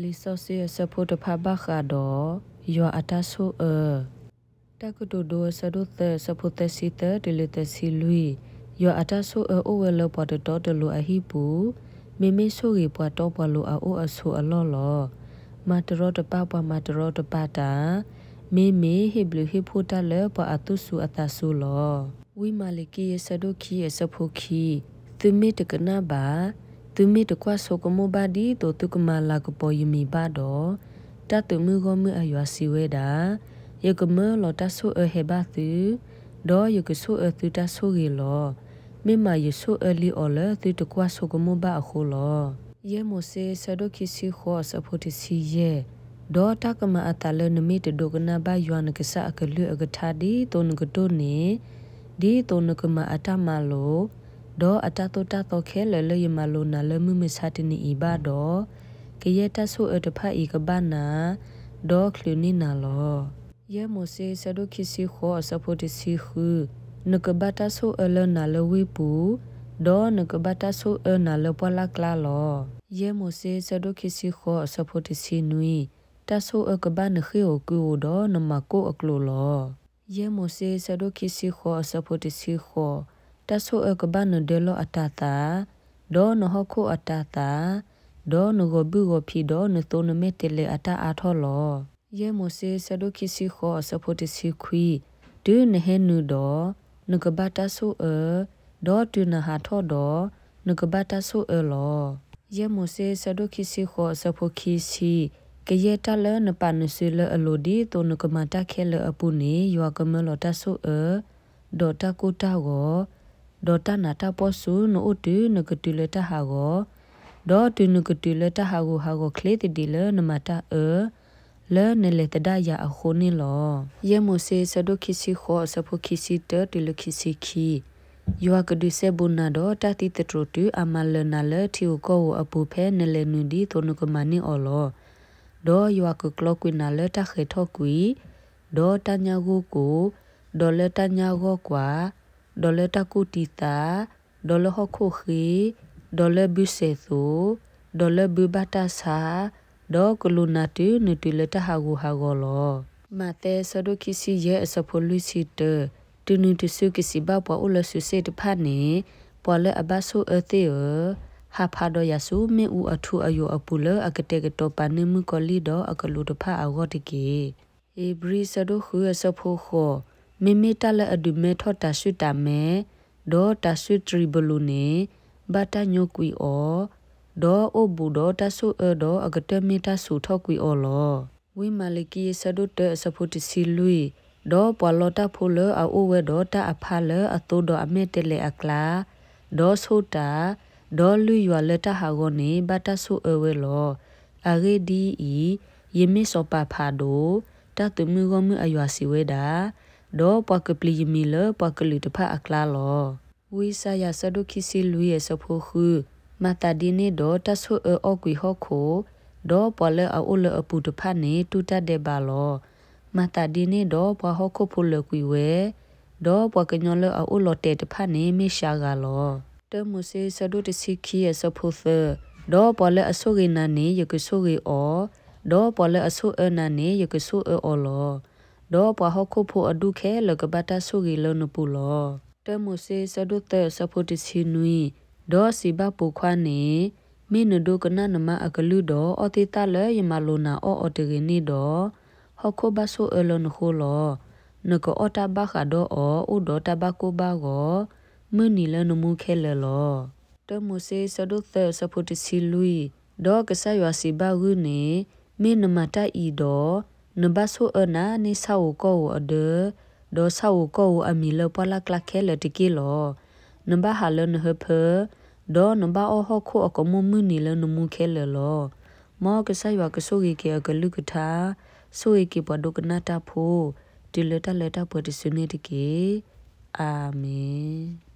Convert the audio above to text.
လံာ်စီဆှံအဆၢဖိတဖၣ်ဘၣ်ဃးဒီး ယွၤအတၢ်ဆိၣ်အၢ. တၢ်ကတိၤဒိအဆၢဒိၣ်သၢ အဆၢဖိသၢဆံသၢတုၤလၢသၢဆံလွံၢ်, ယွၤအတၢ်ဆိၣ်အၢအိၣ်ဝဲလၢပှၤတတီတလိၤအဟံၣ်ပူၤ, မ့မ့ၢ်ဆိၣ်ဂ့ၤပှၤတီပှၤလိၤအအိၣ်အဆိးအလီၢ်လီၤ. မၤတရီတပါပှၤမၤတရီတပါတၢ်, မ့မ့ၢ်ဟ့ၣ်ဘျုးဟ့ၣ်ဖှိၣ်တၢ်လၢပှၤအသူၣ်စူၤအသးစူၤလီၤ. ဝံမၤလကံအဆၢဒိၣ်ခံအဆၢဖိခံ, သုမ့ၢ်တကနၣ်ဘၣ်, သုမ့ၢ်တကွၢ်ဆိကမိၣ်ဘၣ်ဒ်သိးသုကမၤလၤကပီၤယမံၤဘၣ်ဒီး, တၢ်သုးမုၢ်ဂီၢ်မုၢ်အယွၤစံးဝဲဒၣ်, ယကမၢလီၤတၢ်ဆိၣ်အၢဟဲဘၣ်သု, ဒီးယကဆိၣ်အၢသုတၢ်ဆိၣ်ဂ့ၤလီၤ. မ့ၢ်မးယဆိၣ်အၢလံအီၤလၢသုတကွၢ်ဆိကမိၣ်ဘၣ်အဃိလီၤ. ယဲၢ်မိၤၡ့အဆၢဒိၣ်ခံဆံဃိးအဆၢဖိတဆံယဲၢ်, ဒီးတၢ်ကမၤအသးလၢနမ့ၢ်တဒိကနၣ်ဘၣ်ယွၤနကစၢ်အကလုၢ်အကထါဒ်သိးနကတိၢ်န့ၣ်, ဒ်သိးနကမၤအတၢ်မၤလိာ်, ဒီးအတၢ်သိၣ်တၢ်သီခဲလၢာ်လၢယမၤလိာ်နၤလၢမုၢ်မဆါတနံၤအံၤဘၣ်ဒီး, ကယဲၢ်တၢ်ဆိၣ်အၢတဖၣ်အံၤကဘၣ်နၤ, ဒီးချုးန့ၢ်နၤလီၤ. ယဲၢ်မိၤၡ့အဆၢဒိၣ်ခံဆံဃိးအဆၢဖိတဆံဃု, နကဘၣ်တၢ်ဆိၣ်အၢလၢနၤလၢဝ့ၢ်ပူၤ, ဒီးနကဘၣ်တၢ်ဆိၣ်အၢနၤလၢပှၢ်လၢ်ကျါလီၤ. ယဲၢ်မိၤၡ့အဆၢဒိၣ်ခံဆံဃိးအဆၢဖိတဆံနွံ, တၢ်ဆိၣ်အၢကဘၣ်နဃ့ၢ်ဧိၤကုၢ်ဧိၤဒီးနမၤကိၣ်အကျိာ်လီၤ. ယဲၢ်မိၤၡ့အဆၢဒိၣ်ခံဆံဃိးအဆၢဖိတဆံဃိး, တၢ်ဆိၣ်အၢကဘၣ်နဒၢလီၢ်အတၤသၣ်, ဒီးနဟီၣ်ခိၣ်အတၤသၣ်, ဒီးနဂီၤဘုၣ်ဂီၤဖံးဒီးနသိနမဲာ်တဲးလဲးအတၢ်အါထီၣ်လီၤ. ယဲၢ်မိၤၡ့အဆၢဒိၣ်ခံဆံဃိးအဆၢဖိတဆံခွံ, တုၤနဟဲနုာ်ဒီး, နကဘၣ်တၢ်ဆိၣ်အၢ, ဒီးတုၤနဟးထီၣ်ဒီး, နကဘၣ်တၢ်ဆိၣ်အၢလီၤ. ယဲၢ်မိၤၡ့အဆၢဒိၣ်ခံဆံဃိးအဆၢဖိခံဆံ, ကယဲၢ်တၢ်လၢနပာ်နစုလၢအလိၤဒ်သိးနကမၤတၢ်ခဲလၢာ်အပူၤန့ၣ် ယွၤကမၢလီၤတၢ်ဆိၣ်အၢ, ဒီးတၢ်ကိၢ်တၢ်ဂီၤ, ဒီးတၢ်နးတၢ်ပှီၢ်ဆူနအိၣ်တုၤနကတုၤလၢတၢ်ဟးဂီၤ, ဒီးတုၤနကတုၤလၢတၢ်ဟးဂူာ်ဟးဂီၤချ့သဒံးလၢနမၤတၢ်အၢ, လၢနလဲၤသဒၣ်ယၤအဃိန့ၣ်လီၤ. ယဲၢ်မိၤၡ့အဆၢဒိၣ်ခံဆံဃိးအဆၢဖိခံဆံတၢတုၤလၢခံဆံခံ, ယွၤကဒုးစဲဘူးနၤဒီးတၢ်သံသတြိာ်တုၤအမၤလၢၤနၤလၢထံဧိၤကီၢ်ဧိၤအပူၤဖဲနလဲၤနုာ်ဒ်သိးနကမၤန့ၢ်အီၤလီၤ. ဒီးယွၤကကျီကွံာ်နၤလၢတၢ်ဃဲၤထီၣ်ကွံာ်, ဒီးတၢ်ညၣ်ဂိၢ်ကိၤ, ဒီးလၢတၢ်ညၣ်ဂီၢ်ကွၢ်, ဒီးလၢတၢ်ကူၣ်တံာ်သး, ဒီးလၢဟီၣ်ခိၣ်ဃ့, ဒီးလၢဘုစဲးသိး, ဒီးလၢဘုဘၣ်တၢ်ဆါ, ဒီးကလူးနၤတုၤနုာ်တုၤလၢတၢ်ဟးဂူာ်ဟးဂီၤလီၤ. မးသဲအဆၢဒိၣ်ခံဆံယဲၢ်အဆၢဖိလွံၢ်ဆံတၢ, တုၤနုၤတစုကစံးဘၣ်ပှၤအိၣ်လၢစုစ့ၣ်တဖၣ်န့ၣ်, ပှၤလၢအဘၣ်ဆိၣ်အၢသ့ၣ်ဧၢ, ဟးဖးဒီးယၤဆူမ့ၣ်အူအထူအယိာ်အပူၤလၢအကတဲာ်ကတီၤပာ်န့ၢ်မုၣ်ကီၤလံၢ်ဒီးအကလူးတဖၣ်အဂီၢ်တက့ၢ်. ဧ့ၤဘြံၤအဆၢဒိၣ်ဃုအဆၢဖိဃိး, မ့မ့ၢ်တၢ်လၢအဒုးမဲထီၣ်တၤဆှုၣ်တၤမဲ, ဒီးတၤဆှုၣ်တြံၤဘလူးန့ၣ်, ဘၣ်တၢ်ညိကွံာ်အီၤ, ဒီးအိၣ်ဘူးဒီးတၢ်ဆိၣ်အၢဒီးအကတၢၢ်မ့ၢ်တၢ်ဆူးထီၣ်ကွံာ်အီၤလီၤ. ဝံမၤလကံအဆၢဒိၣ်တၢအဆၢဖိတဆံလွံၢ်, ဒီးပှၤလီတၢ်ဖိလၢအအိၣ်ဝဲဒီးတၢ်အဖါလၢအသိဒီးအမဲာ်တဲးလဲးအကျါ, ဒီးဆိၣ်တၢ်, ဒီးလုၢ်ယွၤလၢတၢ်ဟးဂီၤန့ၣ် ဘၣ်တၢ်ဆိၣ်အၢဝဲလီၤ. အဂ့ၢ်ဒ်အံၤ, ယမ့ၢ်စီၤပၤဖးဒိၣ်, တၢ်သုးမုၢ်ဂီၢ်မုၢ်အယွၤစံးဝဲဒၣ်, ဒီးပှၤကပျံၤယမံၤလၢပှၤကလုာ်တဖၣ်အကျါလီၤ. ဝံယၡါယၤအဆၢဒိၣ်ခံဆံလွံၢ်အဆၢဖိဃု, မၤသးဒ်န့ၣ်ဒီးတၢ်ဆိၣ်အၢအီၣ်ကွံာ်ဟီၣ်ခိၣ်, ဒီးပှၤလၢအအိၣ်လၢအပူၤတဖၣ်န့ၣ်တူၢ်တၢ်ဒဲးဘးလီၤ. မၤသးဒ်န့ၣ်ဒီးပှၤဟီၣ်ခိၣ်ဖိလၢာ်ကွံာ်ဝဲ, ဒီးပှၤကညီလၢအအိၣ်လီၤတဲာ်တဖၣ်န့ၣ်မ့ၢ်ၡါဂၤလီၤ. တၢမိၤၡ့အဆၢဒိၣ်တဆံခံအဆၢဖိသၢ, ဒီးပှၤလၢအဆိၣ်ဂ့ၤနၤန့ၣ်ယကဆိၣ်ဂ့ၤအီၤ, ဒီးပှၤလၢအဆိၣ်အၢနၤန့ၣ်ယကဆိၣ်အၢအီၤလီၤ. ဒီးပှၤဟီၣ်ခိၣ်ဖိအဒူၣ်ခဲလၢာ်ကဘၣ်တၢ်ဆိၣ်ဂ့ၤလၢနပူၤလီၤ. တၢမိၤၡ့အဆၢဒိၣ်သၢအဆၢဖိတဆံနွံ, ဒီးစံးဘၣ်ပိာ်ခွါန့ၣ်, မ့ၢ်နဒိကနၣ်နမါအကလုၢ်ဒီး အီၣ်သ့ၣ်သၣ်လၢယမၤလိာ်နၤအီၣ်အီၤတဂ့ၤန့ၣ်ဒီး, ဟီၣ်ခိၣ်ဘၣ်ဆိၣ်အၢလၢနဃိလီၤ. နကအီၣ်တၢ်ဘၣ်ဃးဒီးအီၤ အိၣ်ဒီးတၢ်ဘၣ်ကိၢ်ဘၣ်ဂီၤ, မုၢ်နံၤလၢနမူခဲလၢာ်လီၤ. တၢမိၤၡ့အဆၢဒိၣ်သၢအဆၢဖိတဆံလွံၢ်, ဒီးကစၢ်ယွၤစံးဘၣ်ဂုၢ်န့ၣ်, မ့ၢ်နမၤတၢ်အံၤဒီး, နဘၣ်ဆိၣ်အၢနၤန့ၢ်ဆၣ်ဧိၤကီၢ်ဧိၤအဒၢ, ဒီးဆၣ်ဧိၤကီၢ်ဧိၤအမံၤလၢပှၢ်လၢ်ကျါခဲလၢာ်တက့ၢ်လီၤ. နဘၣ်ဟးလၢနဟၢဖၢ, ဒီးနဘၣ်အီၣ်ဟီၣ်ခိၣ်အကမူၣ်မုၢ်နံၤလၢနမူခဲလၢာ်လီၤ. မ်ကစၢ်ယွၤကဆိၣ်ဂ့ၤက့ၤအကလုၢ်ကထါ, ဆိၣ်ဂ့ၤက့ၤပှၤဒိကနၣ်တၢ်ဖိ, တုၤလၢတၢ်လၢတၢ်ပှဲၤတစုန့ၣ်တက့ၢ်. အၤမ့ၣ်.